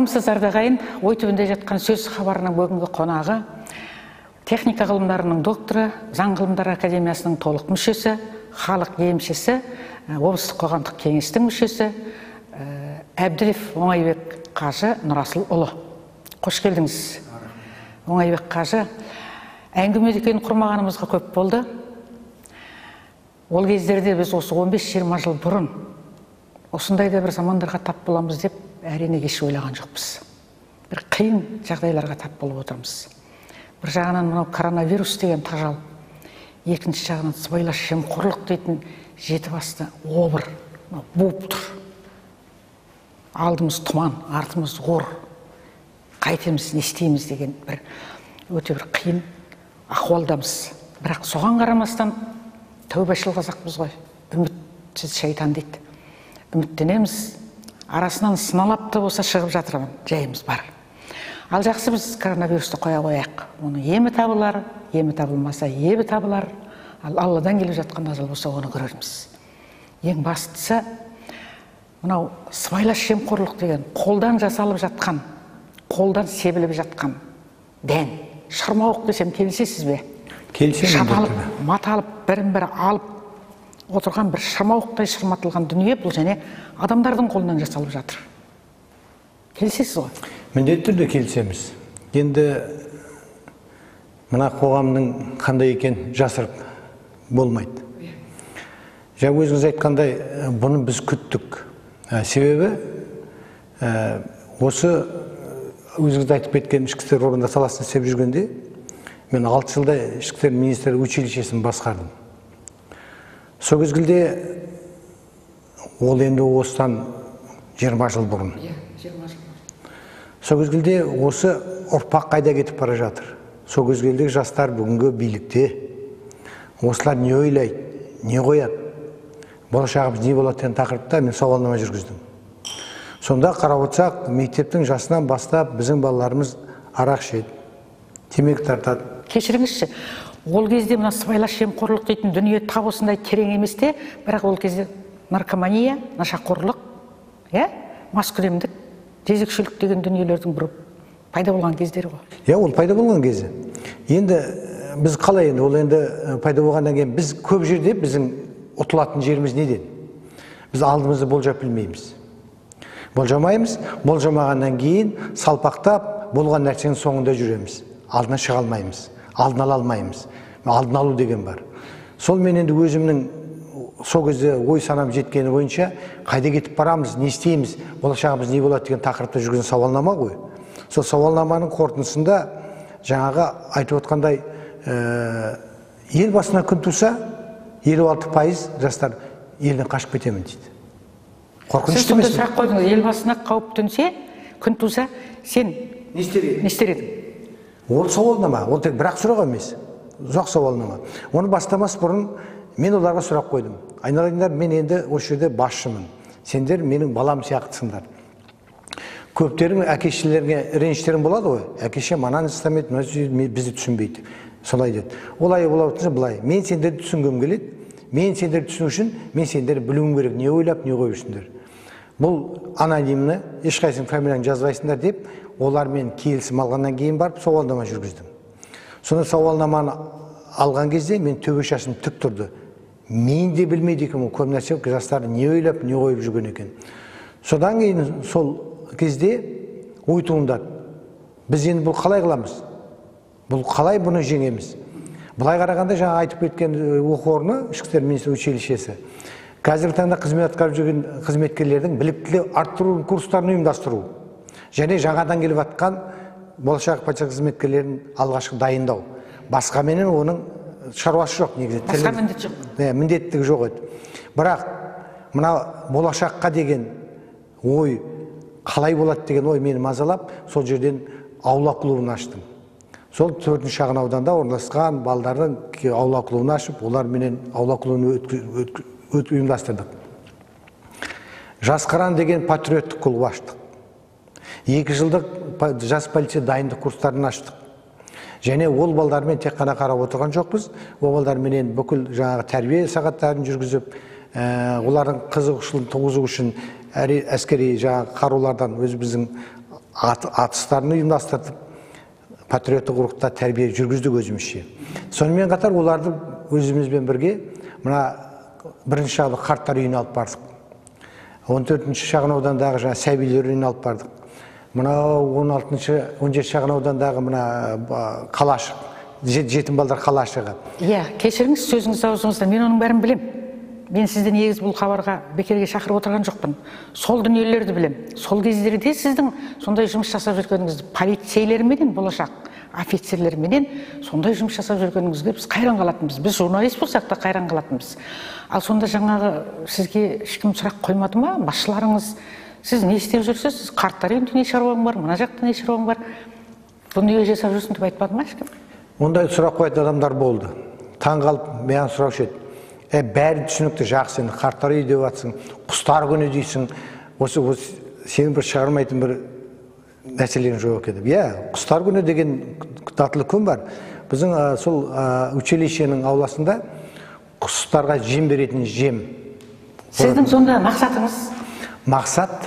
Армысыз, ағайын, ой түбінде жатқан сөз хабарының бүгінгі қонағы техника ғылымдарының докторы, заң ғылымдары академиясының толық мүшесі, халық емшісі, облыстық қоғамдық кеңестің мүшесі Әбділев Оңайбек қажы Нұрасылұлы. Қош келдіңіз, Оңайбек қажы. Әңгіме дүкен құрмағанымызға көп болды. Ол кездерде біз осы 15-20 жыл бұрын осындай да бір замандарға тап боламыз деп әрине еш ойлаған жоқпыз. Бір қиын жағдайларға тап болып отырмыз. Бір жағынан мынау коронавирус деген тажал, екінші жағынан сыбайлас жемқорлық дейтін жеті басты обыр буып тұр. Алдымыз тұман, артымыз ор. Қайтеміз, не істейміз деген бір өте бір қиын ахуалдамыз. Бірақ соған қарамастан тәубашыл қазақпыз ғой. Үмітсіз шайтан дейді. Үміттенеміз. Арасынан сыналап та болса шығып жатырмын, жайымыз бар. Ал жақсы, біз коронавирусты қоя қояйық. Оның емі табылар, емі табылмаса ебі табылар. Ал Алладан келіп жатқан ажал болса, оны көрерміз. Ең бастысы мынау сыбайлас жемқорлық деген қолдан жасалып жатқан, қолдан себіліп жатқан дән. Шырмауық десем келісесіз бе? Келісемін. Шаталып, маталып, бірін бірі алып отырған бір шырмауықтай шырматылған дүние бұл және адамдардың қолынан жасалып жатыр. Келісесіз ғой? Міндетті түрде келісеміз. Енді мына қоғамның қандай екен жасырып болмайды. Жаңа өзіңіз айтқандай, бұны біз күттік. Себебі осы өзіңіз айтып кеткен ішкі істер органдар саласында істеп жүргенде мен 6 жылда ішкі істер министрлігі училищесін басқардым. Сол кезгілде, ол енді осыдан 20 жыл бұрын. Иә, 20 жыл. Сол кезгілде осы ұрпақ қайда кетіп бара жатыр? Сол кезгілдегі жастар бүгінгі билікте. Осылар не ойлайды, не қояды? Болашағымыз не болады деген тақырыпта мен сауалнама жүргіздім. Сонда қарап отырсақ, мектептің жасынан бастап біздің балаларымыз арақ ішеді, темекі тартады. Кешіріңізші, ол кезде мына сыбайлас жемқорлық дейтін дүние тап осындай терең емес те, бірақ ол кезде наркомания, нашақорлық, иә, маскүнемдік, жезөкшелік деген дүниелердің бір пайда болған кездері ғой. Иә, ол пайда болған кезі. Енді біз қалай енді, ол енді пайда болғаннан кейін біз көп жерде біздің ұтылатын жеріміз неден? Біз алдымызды болжап білмейміз. Болжамаймыз, болжамағаннан кейін салпақтап болған нәрсенің соңында жүреміз. Алдына шыға алмаймыз, алдын ала алмаймыз. Алдын алу деген бар. Сол мен енді өзімнің сол кезде ой санам жеткені бойынша қайда кетіп барамыз, не істейміз, болашағымыз не болады деген тақырыпта жүрген сауалнама ғой. Сол сауалнаманың қорытындысында жаңағы айтып отқандай, ел басына күн туса 56% жастар елден қашып кетемін дейді. Қорқынышты. Сіз сонда сұрақ қойдыңыз, ел басына қауіп төнсе, күн туса, сен не істер едің? Не істер едің? Ол сауалнама, ол тек бір-ақ сұрақ емес, ұзақ сауалнама. Оны бастамас бұрын мен оларға сұрақ қойдым. Айналайындар, мен енді осы жерде басшымын. Сендер менің балам сияқтысыңдар. Көптерің әке шешелеріңе реніштерің болады ғой. Әке шешем ананы істемейді, мынаны істемейді, бізді түсінбейді. Солай деді. Олай бола отырса былай. Мен сендерді түсінгім келеді. Мен сендерді түсіну үшін мен сендерді білуім керек. Не ойлап, не қойып жүрсіңдер. Бұл анонимні, ешқайсының фамилияны жазбайсыңдар деп, олармен келісім алғаннан кейін барып сауалнама жүргіздім. Сонда сауалнаманы алған кезде мен төбе шашым тік тұрды. Мен де білмейді екенмін, көп нәрсе жастар не ойлап, не қойып жүрген екен. Содан кейін сол кезде ой туындады. Біз енді бұл қалай қыламыз? Бұл қалай бұны жеңеміз? Былай қарағанда жаңа айтып кеткен оқу орны, ішкі істер министрлігі училищесі, қазіргі таңда қызмет атқарып жүрген қызметкерлердің біліктілік арттыру курстарын ұйымдастыру және жаңадан келіп жатқан болашақ полиция қызметкерлерін алғашқы дайындау. Басқаменен оның шаруасы жоқ негізі. Басқа міндет жоқ. Иә, міндеттігі жоқ еді. Бірақ мына болашаққа деген ой қалай болады деген ой мені мазалап, сол жерден аула клубын аштым. Сол 4-ші шағын ауданда орналасқан балдардың аула клубын ашып, оларменен аула клубын ұйымдастырдық. Жас қыран деген патриоттық клуб аштық. 2 жылдық жас полиция дайындық курстарын аштық. Және ол балдармен тек қана қарап отырған жоқпыз. Ол балдарменен бүкіл жаңағы тәрбие сағаттарын жүргізіп, олардың қызығушылығын туғызу үшін әскери жаңағы қарулардан өз біздің Атыстарын ұйымдастырдық, патриоттық рухта тәрбие жүргіздік өзімізше. Сонымен қатар оларды өзімізбен бірге мына бірінші шағын қарттар үйіне алып бардық. 14-ші шағын аудандағы жаңа сәбилер үйіне алып бардық. Мынау 16-шы, 17 шағын аудандағы мына қалашық, жетім балдар қалашығы. Иә, кешіріңіз, сөзіңіз аузыңызда, мен оның бәрін білем. Мен сізді негіз бұл хабарға бекерге шақырып отырған жоқпын. Сол дүниелерді білем. Сол кездерде сіздің сондай жұмыс жасап жүргеніңізді, полицейлерменен, болашақ офицерлерменен сондай жұмыс жасап жүргеніңізге біз қайран қалатынбыз. Біз журналист болсақ та қайран қалатынбыз. Ал сонда жаңағы сізге ешкім сұрақ қоймады ма? Басшыларыңыз, сіз не істеп жүрсіз? Сіз қарттар үйінде не шаруаң бар, мына жақта не шаруаң бар? Бұны неге жасап жүрсің деп айтпады ма ешкім? Ондай сұрақ қоятын адамдар болды. Таң қалып маған сұраушы еді. Бәрі түсінікті, жақсы, енді қарттар үйі деп жатсың, құстар күні дейсің, осы сенің бір шығармайтын бір мәселең жоқ екен деп. Иә, құстар күні деген датылы күн бар. Біздің сол училищенің ауласында құстарға жем беретін жем. Сіздің сонда мақсатыңыз? Мақсат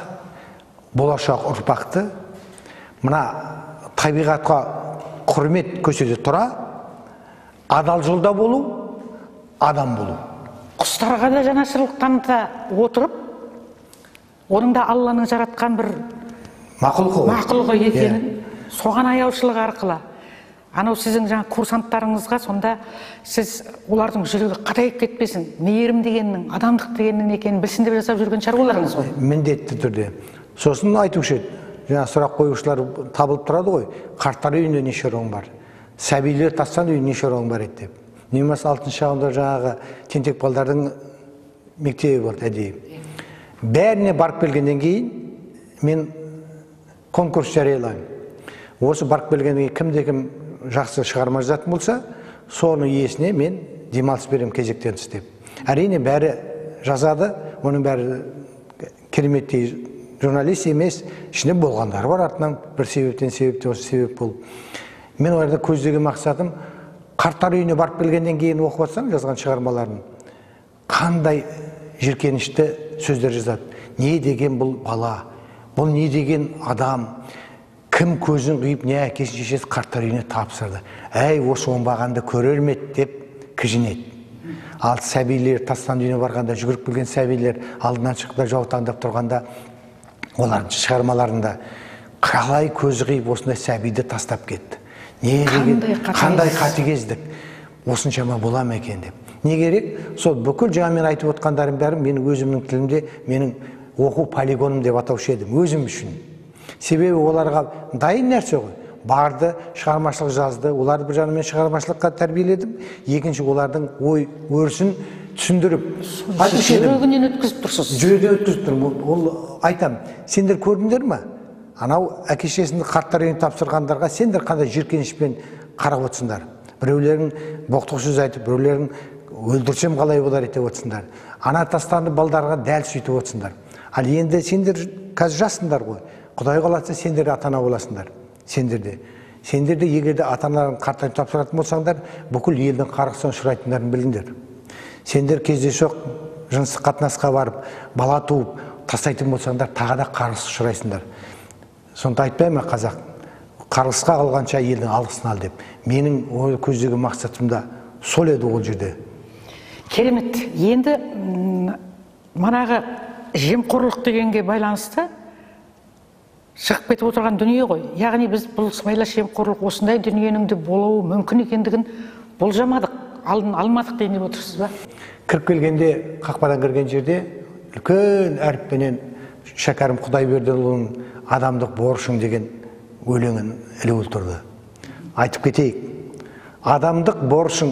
болашақ ұрпақты мына табиғатқа құрмет көрсете тұра, адал жолда болу, адам болу. Құстарға да жанашырлық таныта отырып, оның да Алланың жаратқан бір мақұлығы екенін, соған аяушылық арқылы. Анау сіздің жаңа курсанттарыңызға сонда сіз олардың жүрегі қатайып кетпесін, мейірім дегеннің, адамдық дегеннің екенін білсін деп жасап жүрген шаруаларыңыз ғой. Міндетті түрде. Сосын айтушы еді, жаңа сұрақ қоюшылар табылып тұрады ғой, қарттар үйінде не шаруаң бар, сәбилер тастан үйінде не шаруаң бар еді деп. Не болмаса 6-шы шағында жаңағы тентек балдардың мектебі болды әдейі. Бәріне барып келгеннен кейін мен конкурс жариялаймын. Осы барып келгеннен кейін кімде кім жақсы шығарма жазатын болса, соның иесіне мен демалыс беремін кезектен тыс деп. Әрине бәрі жазады, оның бәрі кереметтей журналист емес, ішінде болғандары бар артынан бір себептен себепте осы себеп болып. Мен оларды көздеген мақсатым, қарттар үйіне барып келгеннен кейін оқып отырсаң жазған шығармаларын, қандай жиіркенішті сөздер жазады. Не деген бұл бала, бұл не деген адам, кім көзін қиып, не әкесін шешесі қарттар үйіне тапсырды. Әй, осы оңбағанды көрер ме еді деп кіжінеді. Ал сәбилер тастанды үйіне барғанда, жүгіріп келген сәбилер алдынан шығып та жаутаңдап тұрғанда, олардың шығармаларында қалай көзі қиып осындай сәбиді тастап кетті. Не деген, қандай қатыгездік, осыншама бола ма екен деп. Не керек, сол бүкіл жаңа мен айтып отқандарым бәрі менің өзімнің тілімде, менің оқу полигоным деп атаушы едім, өзім үшін. Себебі оларға дайын нәрсе ғой. Барды, шығармашылық жазды, оларды бір жағынан мен шығармашылыққа тәрбиеледім, екінші олардың ой өрісін түсіндіріп, айтушы едім. Жүрегінен өткізіп тұрсыз. Жүрегінен өткізіп тұрмын. Ол айтам, сендер көрдіңдер ме? Анау әке шешесін қарттар үйіне тапсырғандарға сендер қандай жиіркенішпен қарап отырсыңдар. Біреулерің боқтық сөз айтып, біреулерің өлтірсем қалай болар еді деп отырсыңдар. Ана тастанды балдарға дәл сөйтіп отырсыңдар. Ал енді сендер қазір жассыңдар ғой. Құдай қаласа сендер ата-ана боласыңдар. Сендер де. Сендер де егер де ата-аналарын қарттар үйіне тапсыратын болсаңдар, бүкіл елдің қарғысына ұшырайтындарын біліңдер. Сендер кездейсоқ жыныстық қатынасқа барып, бала туып тастайтын болсаңдар, тағы да қарғысқа ұшырайсыңдар. Сонда айтпай ма қазақ, қарғысқа қалғанша елдің алғысын ал деп. Менің ой көздеген мақсатым да сол еді ол жерде. Керемет. Енді манағы жемқорлық дегенге байланысты шығып кетіп отырған дүние ғой. Яғни біз бұл сыбайлас жемқорлық осындай дүниенің де болуы мүмкін екендігін болжамадық, алдын алмадық дейін деп отырсыз ба? Кіріп келгенде, қақпадан кірген жерде үлкен әріппенен Шәкәрім Құдайбердіұлының адамдық борышың деген өлеңін ілулі тұрды. Айтып кетейік, адамдық борышың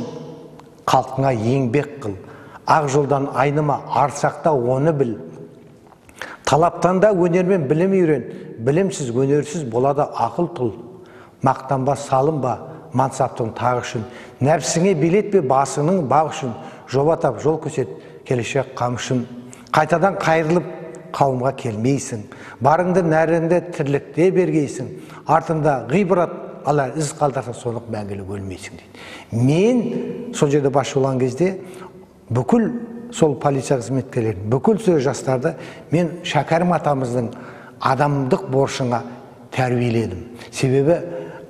халқыңа еңбек қыл, ақ жолдан айныма, арсақта оны біл. Талаптан да өнермен білім үйрен, білімсіз, өнерсіз болады ақыл тұл. Мақтанба, салынба, мансаптың тағы үшін, нәпсіңе билетпе басыңның бағы үшін, жоба тап, жол көрсет, келешек қам үшін. Қайтадан қайырылып қауымға келмейсің, барыңды нәріңді тірлікте бергейсің, артында ғибрат ала із қалдырса соны мәңгілік өлмейсің дейді. Мен сол жерде басшы болған кезде бүкіл сол полиция қызметкерлерін, бүкіл сол жастарды мен Шәкәрім атамыздың адамдық борышыңа тәрбиеледім. Себебі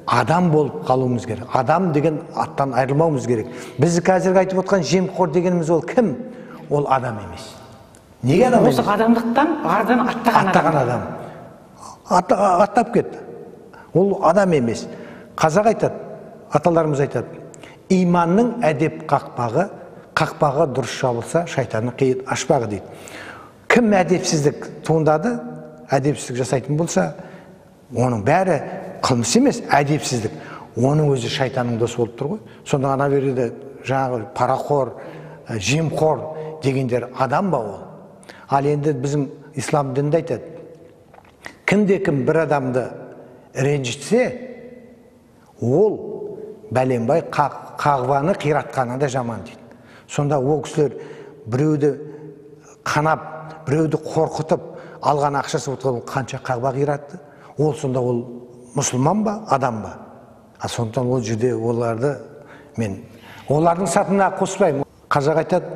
адам болып қалуымыз керек. Адам деген аттан айырылмауымыз керек. Біз қазіргі айтып отқан жемқор дегеніміз ол кім? Ол адам емес. Неге адам емес? Осы адамдықтан ардан аттаған адам. Аттап кетті. Ол адам емес. Қазақ айтады, аталарымыз айтады, иманның әдеп қақпағы, қақпағы дұрыс жабылса, шайтанның қиын ашпағы дейді. Кім әдепсіздік туындады, әдепсіздік жасайтын болса, оның бәрі қылмыс емес, әдепсіздік. Оның өзі шайтанның досы болып тұр ғой. Сонда ана жерде жаңағы парақор, жемқор дегендер адам ба ол? Ал енді біздің ислам дінінде айтады, кімде кім бір адамды ренжітсе, ол бәленбай қағбаны қиратқаннан да жаман дейді. Сонда ол кісілер біреуді қанап, біреуді қорқытып алған ақшасы қанша қағба қиратты? Ол сонда ол мұсылман ба, адам ба? А сондықтан ол жерде оларды мен олардың сапына қоспаймын. Қазақ айтады,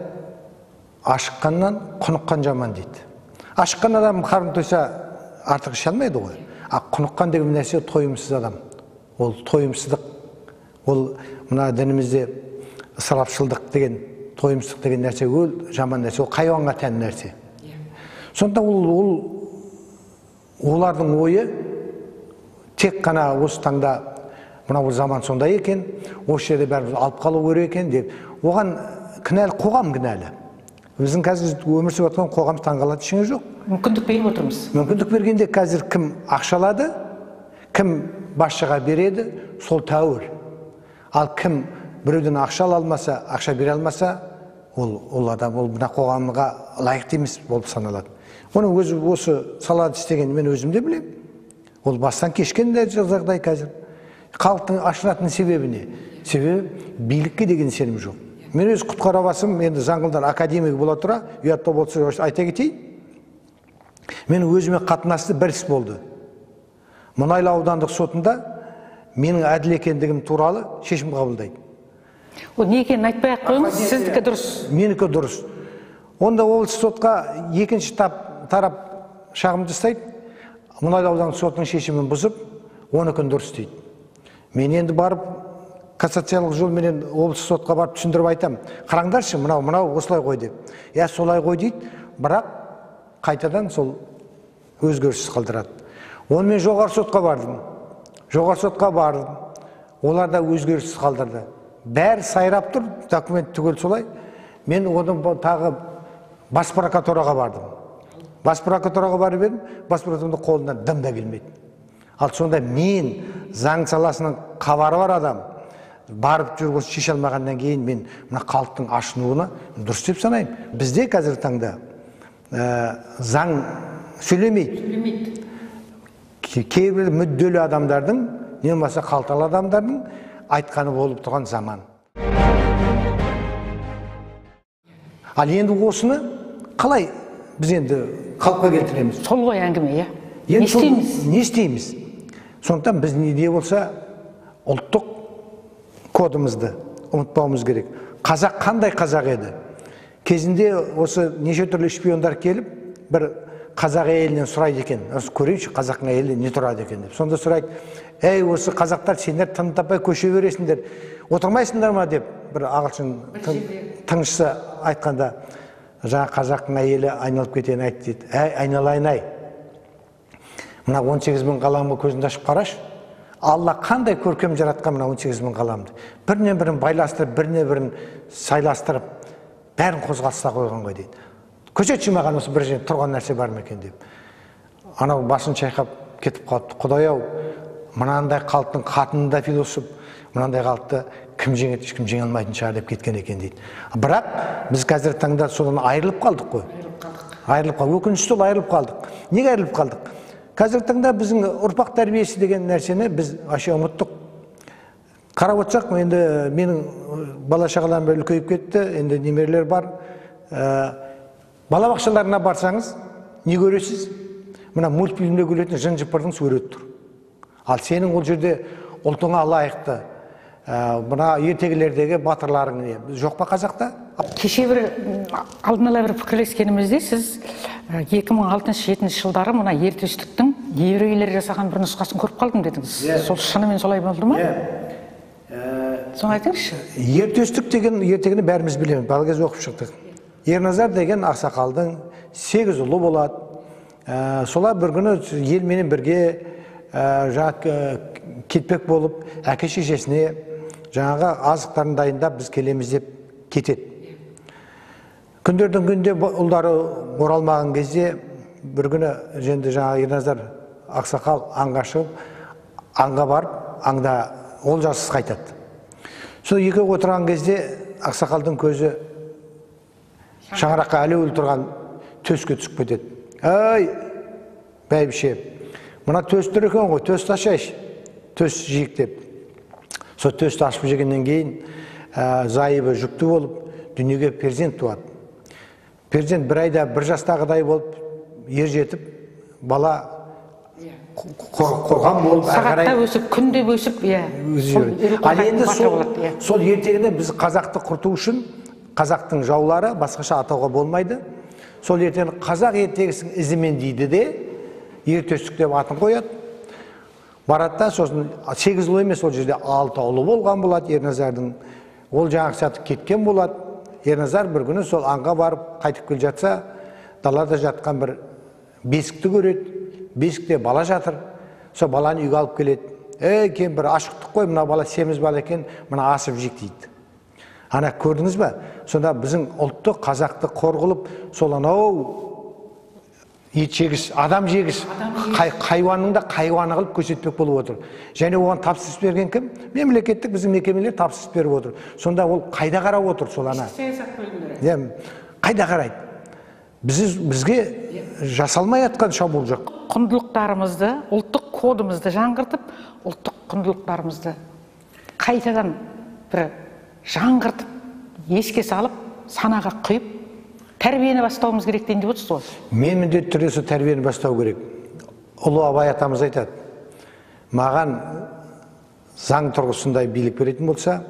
ашыққаннан құныққан жаман дейді. Ашыққан адам қарны тойса артық іше алмайды ғой. А құныққан деген нәрсе тойымсыз адам. Ол тойымсыздық, ол мына дінімізде ысырапшылдық деген, тойымсыздық деген нәрсе ол жаман нәрсе, ол хайуанға тән нәрсе. Сонда ол олардың ойы тек қана осы таңда мынау заман сондай екен, осы жерде бәріміз алып қалу керек екен деп. Оған кінәлі қоғам кінәлі. Біздің қазір өмір сүріп жатқан қоғам таңғалатын ештеңе жоқ. Мүмкіндік беріп отырмыз. Мүмкіндік бергенде қазір кім ақша алады, кім басшыға береді, сол тәуір. Ал кім біреуден ақша ала алмаса, ақша бере алмаса, ол адам, ол мына қоғамға лайықты емес болып саналады. Оның өзі осы салада істеген мен өзім де білемін. Ол бастан кешкен де жағдай қазір. Халықтың ашынатын себебі не? Себебі билікке деген сенім жоқ. Мен өз құтқара басым, енді заңғылдар академик бола тұра, ұятта болса айта кетейін. Мен өзіме қатынасты бір іс болды. Мұнайлы аудандық сотында менің әділ екендігім туралы шешім қабылдайды. Ол не екенін айтпай ақ қойыңыз, сіздікі дұрыс. Менікі дұрыс. Онда облыстық сотқа екінші тарап шағым жасайды. Мұнайлы аудандық сотының шешімін бұзып, оныкін дұрыс дейді. Мен енді барып кассациялық жолменен облыстық сотқа барып түсіндіріп айтам. Қараңдаршы, мынау, мынау осылай ғой деп. Я солай ғой дейді, бірақ қайтадан сол өзгеріссіз қалдырады. Онымен жоғары сотқа бардым. Жоғары сотқа бардым. Олар да өзгеріссіз қалдырды. Бәрі сайрап тұр, документ түгел солай. Мен одан тағы бас прокуратураға бардым. Бас прокуратураға барып едім, бас прокуратураның қолынан дым да келмейді. Ал сонда мен заң саласының хабары бар адам барып жүріп осы шеше алмағаннан кейін мен мына халықтың ашынуына дұрыс деп санаймын. Бізде қазіргі таңда заң сөйлемейді. Кейбір мүдделі адамдардың, не болмаса қалталы адамдардың айтқаны болып тұрған заман. Ал енді осыны қалай біз енді қалыпқа келтіреміз? Сол ғой әңгіме, иә? Не істейміз? Не істейміз? Сондықтан біз не де болса ұлттық кодымызды ұмытпауымыз керек. Қазақ қандай қазақ еді? Кезінде осы неше түрлі шпиондар келіп, бір қазақ әйелінен сұрайды екен. Осы көрейінші, қазақтың әйелі не тұрады екен деп. Сонда сұрайды, әй, осы қазақтар сендер тыным таппай көше бересіңдер, отырмайсыңдар ма деп бір ағылшын тыңшысы айтқанда, жаңа қазақтың әйелі айналып кетейін айтты дейді. Әй, айналайын ай. Мына 18 мың ғаламға көзіңді ашып қарашы. Алла қандай көркем жаратқан мына 18 мың ғаламды. Бірінен бірін байластырып, біріне бірін сайластырып, бәрін қозғалыста қойған ғой дейді. Көрсетші маған осы бір жерде тұрған нәрсе бар ма екен деп. Анау басын шайқап кетіп қалыпты. Құдай-ау, мынандай халықтың қатыны да философ, мынандай халықты кім жеңеді, ешкім жеңе алмайтын шығар деп кеткен екен дейді. Бірақ біз қазіргі таңда содан айырылып қалдық қой. Айырылып қалдық. Өкінішті ол айырылып қалдық. Неге айырылып қалдық? Қазіргі таңда біздің ұрпақ тәрбиесі деген нәрсені біз вообще ұмыттық. Қарап отырсақ, енді менің бала шағаларым үлкейіп кетті, енді немерелер бар. Балабақшаларына барсаңыз, не көресіз? Мына мультфильмде көретін жын-жыпырдың суреті тұр. Ал сенің ол жерде ұлтыңа лайықты, мына ертегілердегі батырларың не? Жоқ па қазақта? Кеше бір алдын ала бір пікірлескенімізде сіз 2006-7 жылдары мына ер төстіктің Еврейлер жасаған бір нұсқасын көріп қалдым дедіңіз. Сол шынымен солай болды ма? Соны айтыңызшы. Ер төстік деген ертегіні бәріміз білеміз, бала кезде оқып шықтық. Ерназар деген ақсақалдың 8 ұлы болады. Солар бір күні елменен бірге кетпек болып, әке шешесіне жаңағы азықтарын дайындап біз келеміз деп кетеді. Күндердің күнде ұлдары оралмаған кезде бір күні енді жаңағы Ерназар ақсақал аңға шығып, аңға барып, аңда олжасыз қайтады. Сол екеуі отырған кезде ақсақалдың көзі шаңыраққа әлеуілі тұрған төске түсіп кетеді. Ай, бәйбіше, мына төс тұр екен ғой, төсті ашайшы, төс жейік деп. Сол төсті ашып жегеннен кейін зайыбы жүкті болып, дүниеге перзент туады. Перзент бір айда бір жастағыдай болып, ер жетіп, бала қорған болып, сағатта өсіп, күнде өсіп, ал енді сол ертегіні біз қазақты құрту үшін, қазақтың жаулары басқаша атауға болмайды. Сол ертегіні қазақ ертегісінің ізімен дейді де, ер төстік деп атын қояды. Барады да, сосын 8 ұлы емес, ол жерде 6 ұлы болған болады Ерназардың. Ол жаңағы сәті кеткен болады. Ерназар бір күні сол аңға барып қайтып келе жатса, далада жатқан бір бесікті көреді. Бесікте бала жатыр. Сол баланы үйге алып келеді. Ей, кемпір, ашықтық қой, мына бала семіз бала екен, мына асып жейік дейді. Ана көрдіңіз ба? Сонда біздің ұлтты, қазақты қор қылып, сол анау ет жегіш, адам жегіш, хайуанның да хайуаны қылып көрсетпек болып отыр. Және оған тапсырыс берген кім? Мемлекеттік біздің мекемелер тапсырыс беріп отыр. Сонда ол қайда қарап отыр сол ана? Саясат бөлімдері. Қайда қарайды? Бізге жасалмай атқан шабуыл жоқ. Құндылықтарымызды, ұлттық кодымызды жаңғыртып, ұлттық құндылықтарымызды қайтадан бір жаңғыртып, еске салып, санаға құйып, тәрбиені бастауымыз керек дейін деп отырсыз ғой. Мен міндетті түрде сол тәрбиені бастау керек. Ұлы Абай атамыз айтады, маған заң тұрғысындай билік беретін болса,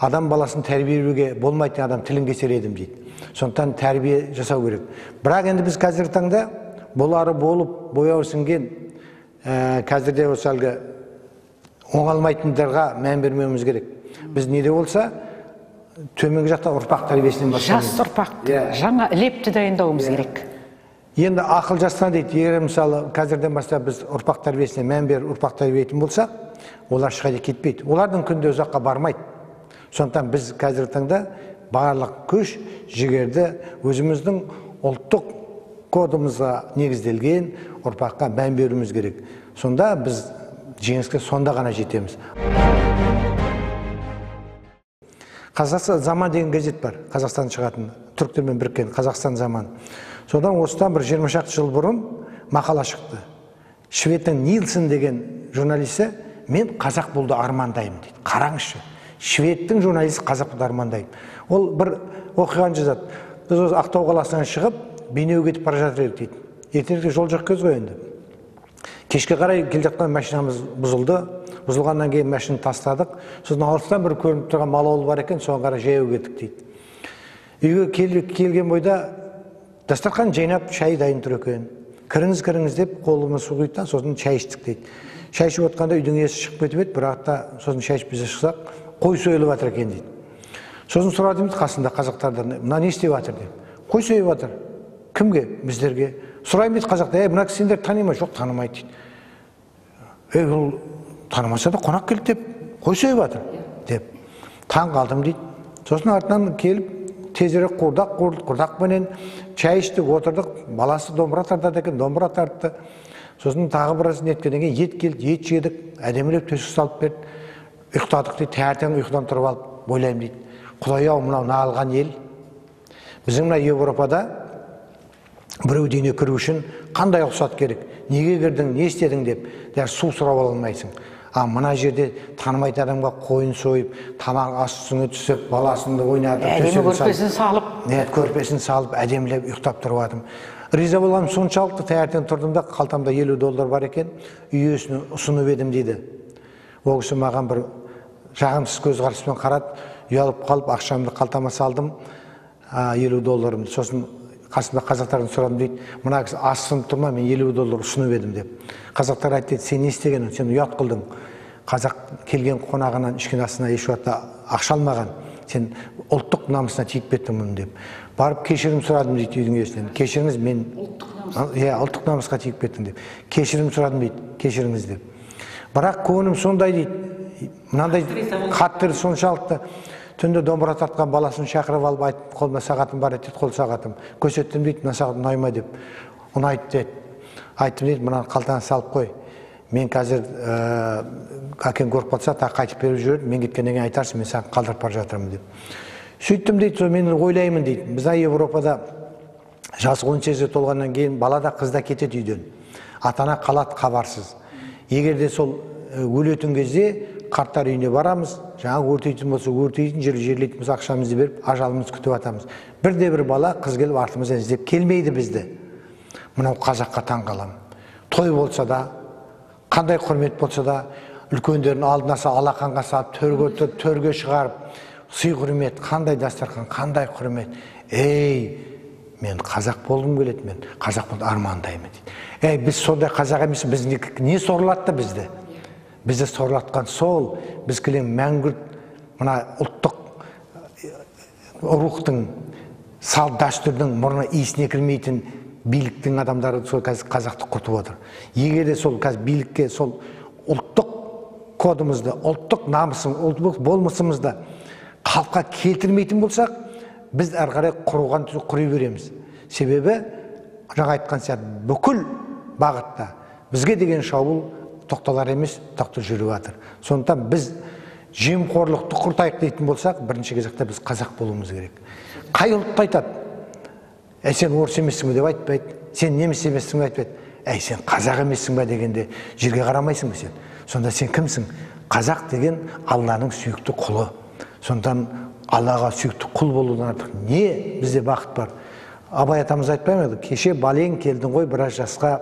адам баласын тәрбиелеуге болмайтын адам тілін кесер едім дейді. Сондықтан тәрбие жасау керек. Бірақ енді біз қазіргі таңда болары болып, бояу сіңген, қазірде осы әлгі оңалмайтындарға мән бермеуіміз керек. Біз неде болса, төменгі жақта ұрпақ тәрбиесінен бастаймыз. Жас ұрпақты, жаңа лепті дайындауымыз керек. Енді ақыл жастан дейді, егер мысалы қазірден бастап біз ұрпақ тәрбиесіне мән беріп, ұрпақ тәрбиелейтін болсақ, олар ешқайда кетпейді. Олардың күнде ұзаққа бармайды. Сондықтан біз қазіргі таңда барлық күш, жігерді өзіміздің ұлттық кодымызға негізделген ұрпаққа мән беруіміз керек. Сонда біз жеңіске сонда ғана жетеміз. Қазақстан заман деген газет бар, Қазақстан шығатын, түріктермен біріккен Қазақстан заман. Содан осыдан бір 20 шақты жыл бұрын мақала шықты. Шведтің Нилсен деген журналисі, мен қазақ болуды армандаймын дейді. Қараңызшы, шведтің журналисі қазақ болуды армандаймын. Ол бір оқиғаны жазады. Біз осы Ақтау қаласынан шығып, Бейнеуге кетіп бара жатыр едік дейді. Ертеректе жол жоқ кез ғой енді. Кешке қарай келе жатқан машинамыз бұзылды. Бұзылғаннан кейін машинаны тастадық. Сосын алыстан бір көрініп тұрған мал ауыл бар екен, соған қарай жаяу кеттік дейді. Үйге келген бойда дастархан жайнап шай дайын тұр екен. Кіріңіз, кіріңіз деп қолымыз су құйды да, сосын шай іштік дейді. Шай ішіп отқанда үйдің иесі шығып кетіп еді, бірақ та сосын шай ішіп біз шықсақ, қой сойылып жатыр екен дейді. Сосын сұрадым қасында қазақтардан, мына не істеп жатыр деп. Қой сойып жатыр. Кімге? Біздерге. Сұраймын дейді қазақтар, ей, мына кісі сендер тани ма? Жоқ, танымайды дейді. Ей, ол танымаса да қонақ келді деп, қой сойып жатыр деп. Таң қалдым дейді. Сосын артынан келіп, тезірек қуырдақ қуырдық, қуырдақпенен шай іштік, отырдық. Баласы домбыра тартады екен, домбыра тартты. Сосын тағы біраз неткеннен кейін ет келді, ет жедік, әдемілеп төсек салып берді. Ұйықтадық дейді, таңертең ұйқыдан тұрып алып ойлаймын дейді. Құдай-ау, мынау нағылған ел. Біздің мына Еуропада біреу үйіне кіру үшін қандай рұқсат керек? Неге кірдің, не істедің деп, дәл су сұрап ала алмайсың. А мына жерде танымайтын адамға қойын сойып, тамақ ас үстіне түсіп, баласынды ойнатып, әдемі көрпесін салып, көрпесін салып, әдемілеп ұйықтап тұрып жатырмын. Риза болғаным соншалықты, таңертең тұрдым да, қалтамда $50 бар екен, үй иесіне ұсынып едім дейді. Ол кісі маған бір жағымсыз көзқараспен қарады, ұялып қалып, ақшамды қалтама салдым, $50. Сосын Қасымда қазақтардан сұрадым дейді, мына кісі асынып тұр ма, мен $50 ұсынып едім деп. Қазақтар айтты дейді, сен не істегенің, сен ұят қылдың. Қазақ келген қонағынан ішкен асына еш уақытта ақша алмаған, сен ұлттық намысына тиіп кеттің мұны деп. Барып кешірім сұрадым дейді үйдің иесінен. Кешіріңіз, мен иә, ұлттық намысқа тиіп кеттің деп. Кешірім сұрадым дейді, кешіріңіз деп. Бірақ көңілім сондай дейді, мынандай қатты соншалықты. Түнде домбыра тартқан баласын шақырып алып айтып, қолымда сағатым бар еді, қол сағатым. Көрсеттім дейді, мына сағат ұнай ма деп. Ұнайды деді. Айттым дейді, мынаны қалтаңа салып қой. Мен қазір әкем көріп қалса, тағы қайтып беріп жүреді, мен кеткеннен кейін айтарсың, мен саған қалдырып бара жатырмын деп. Сөйттім дейді, сол мен ойлаймын дейді. Біз Европада жасы 18-ге толғаннан кейін бала да қыз да кетеді үйден. Ата-ана қалады хабарсыз. Егер де сол өлетін кезде қарттар үйіне барамыз, жаңа өртейтін болса өртейтін, жерлейтін болса ақшамызды беріп, ажалымызды күтіп атамыз. Бірде бір бала қыз келіп артымыздан іздеп келмейді бізді. Мынау қазаққа таң қаламын. Той болса да, қандай құрмет болса да, үлкендердің алдына алақанға салып, төрге, төрге шығарып, сый құрмет, қандай дастархан, қандай құрмет. Ей, мен қазақ болғым келеді, мен қазақ болуды армандаймын дейді. Ей, біз сондай қазақ емеспіз, біз не сорлатты бізді? Бізді сорлатқан сол, біз кілең мәңгүрт мына ұлттық рухтың, салт дәстүрдің мұрны иісіне кірмейтін биліктің адамдары сол қазір қазақты құртып отыр. Егер де сол қазір билікке сол ұлттық кодымызды, ұлттық намысым, ұлттық болмысымызды қалыпқа келтірмейтін болсақ, біз әрі қарай құруған құри береміз. Себебі жаңа айтқан сияқты бүкіл бағытта бізге деген шабуыл тоқталар емес, тоқты жүріп жатыр. Сондықтан біз жемқорлықты құртайық дейтін болсақ, бірінші кезекте біз қазақ болуымыз керек. Қай ұлтты айтады? Әй, сен орыс емессің бе деп айтпайды, сен неміс емессің бе айтпайды. Әй, сен қазақ емессің бе дегенде жерге қарамайсың ба сен? Сонда сен кімсің? Қазақ деген Алланың сүйікті құлы. Сондықтан Аллаға сүйікті құл болудан артық не бізде бақыт бар? Абай атамыз айтпай ма еді? Кеше балең келдің ғой біраз жасқа,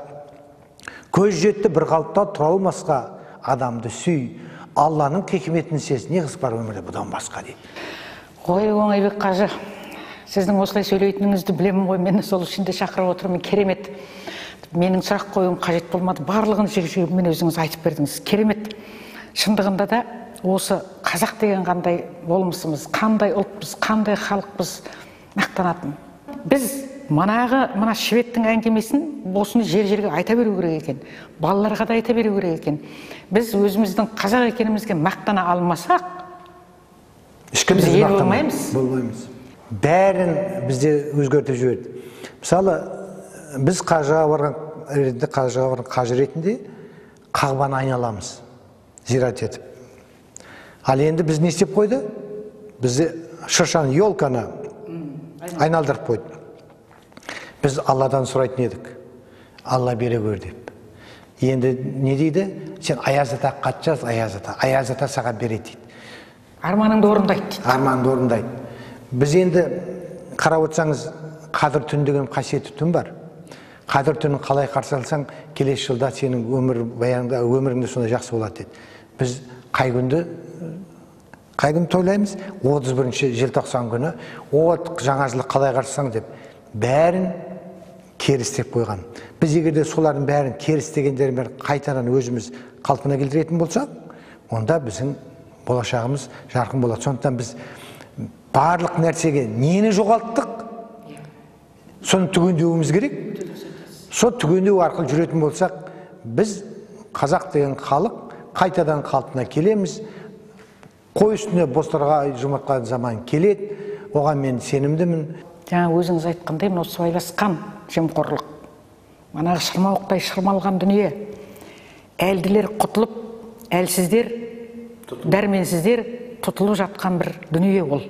көз жетті бір қалыпта тұра алмасқа, адамды сүй, Алланың хикметін сез, не қыз бар өмірде бұдан басқа дейді. Ой, Оңайбек қажы, сіздің осылай сөйлейтініңізді білемін ғой, мені сол үшін де шақырып отырмын. Керемет. Менің сұрақ қоюым қажет болмады, барлығын жік-жігімен өзіңіз айтып бердіңіз. Керемет. Шындығында да осы қазақ деген қандай болмысымыз, қандай ұлтпыз, қандай халықпыз мақтанатын. Біз манағы мына шведтің әңгімесін осыны жер-жерге айта беру керек екен, балаларға да айта беру керек екен. Біз өзіміздің қазақ екенімізге мақтана алмасақ, ешкім біз ел болмаймыз. Болмаймыз. Бәрін бізде өзгертіп жіберді. Мысалы, біз қажыға барған ретінде, қажыға барған қажы ретінде Қағбаны айналамыз, зират етіп. Ал енді біз не істеп қойды? Бізді шыршаны, елканы айналдырып қойды. Біз Алладан сұрайтын едік, Алла бере көр деп. Енді не дейді? Сен Аяз ата хат жаз, Аяз ата. Аяз ата саған береді дейді. Арманыңды орындайды дейді. Арманыңды орындайды. Біз енді қарап отырсаңыз, Қадір түн деген қасиетті түн бар. Қадір түнін қалай қарсы алсаң, келесі жылда сенің өмір баяныңда, өміріңде сондай жақсы болады дейді. Біз қай күнді қай күн тойлаймыз? 31 желтоқсан күні. От жаңа жылды қалай қарсы алсаң деп бәрін кері істеп қойған. Біз егер де солардың бәрін кері істегендерін бәрін қайтадан өзіміз қалпына келтіретін болсақ, онда біздің болашағымыз жарқын болады. Сондықтан біз барлық нәрсеге нені жоғалттық, соны түгендеуіміз керек. Сол түгендеу арқылы жүретін болсақ, біз қазақ деген халық қайтадан қалпына келеміз. Қой үстіне бостарға жұмыртқа заман келеді, оған мен сенімдімін. Жаңа өзіңіз айтқандай, мынау сыбайласқан жемқорлық, манағы шырмауықтай шырмалған дүние, әлділер құтылып, әлсіздер, дәрменсіздер тұтылып жатқан бір дүние ол.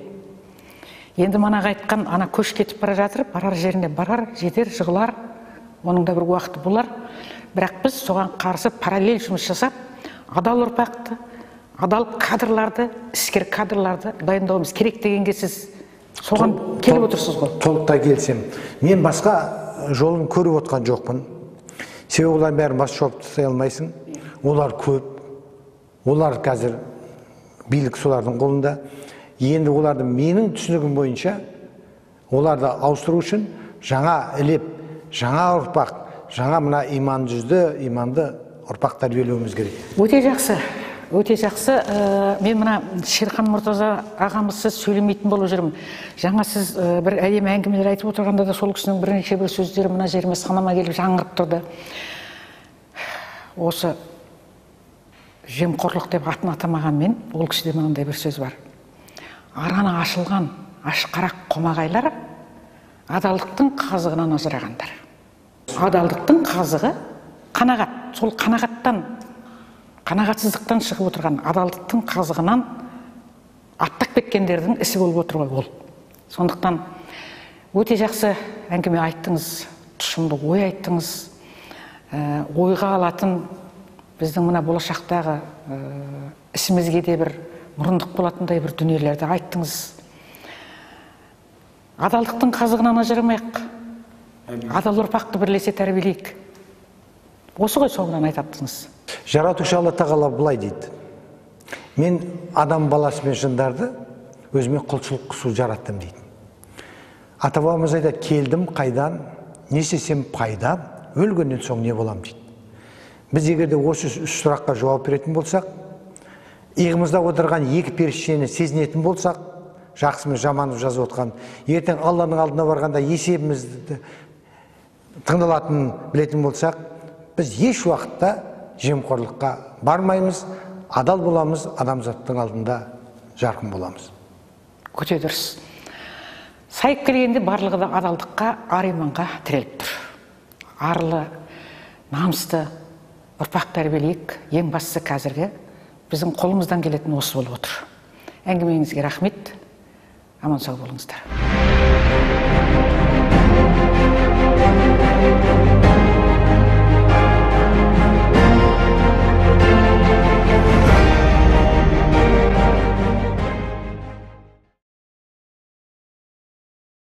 Енді манағы айтқан, ана көш кетіп бара жатыр, барар жеріне барар, жетер, жығылар, оның да бір уақыты болар. Бірақ біз соған қарсы параллель жұмыс жасап, адал ұрпақты, адал кадрларды, іскер кадрларды дайындауымыз керек дегенге сіз соған келіп отырсыз ғой. Толықтай келісемін. Мен басқа жолын көріп отқан жоқпын. Себебі олардың бәрін бас шауып тастай алмайсың. Олар көп. Олар қазір билік солардың қолында. Енді оларды менің түсінігім бойынша оларды ауыстыру үшін жаңа ілеп, жаңа ұрпақ, жаңа мына иман жүзді, иманды ұрпақ тәрбиелеуіміз керек. Өте жақсы, өте жақсы. Мен мына Шерхан Мұртаза ағамызсыз сөйлемейтін болып жүрмін. Жаңа сіз бір әдемі әңгімелер айтып отырғанда да сол кісінің бірнеше бір сөздері мына жеріме санама келіп жаңғырып тұрды. Осы жемқорлық деп атын атамағанмен ол кісіде мынандай бір сөз бар. Араны ашылған ашқарақ қомағайлар адалдықтың қазығынан ажырағандар. Адалдықтың қазығы қанағат. Сол қанағаттан, қанағатсыздықтан шығып отырған адалдықтың қазығынан аттап кеткендердің ісі болып отыр ғой ол. Сондықтан өте жақсы әңгіме айттыңыз, тұшымды ой айттыңыз. Ойға алатын біздің мына болашақтағы ісімізге де бір мұрындық болатындай бір дүниелерді айттыңыз. Адалдықтың қазығынан ажырамайық. Адал ұрпақты бірлесе тәрбиелейік. Осы ғой соңынан айтаттыңыз. Жаратушы Алла Тағала былай дейді. Мен адам баласы мен жындарды өзіме құлшылық қысу жараттым дейді. Ата бабамыз айтады, келдім қайдан, не істесем пайда, өлгеннен соң не болам дейді. Біз егер де осы үш сұраққа жауап беретін болсақ, иығымызда отырған екі періштені сезінетін болсақ, жақсымыз жаманымыз жазып отқан, ертең Алланың алдына барғанда есебімізді тыңдалатынын білетін болсақ, біз еш уақытта жемқорлыққа бармаймыз, адал боламыз, адамзаттың алдында жарқын боламыз. Өте дұрыс. Сайып келгенде барлығы да адалдыққа, ар иманға тіреліп тұр. Арлы, намысты ұрпақ тәрбиелейік, ең бастысы қазіргі біздің қолымыздан келетін осы болып отыр. Әңгімеңізге рахмет. Аман сау болыңыздар.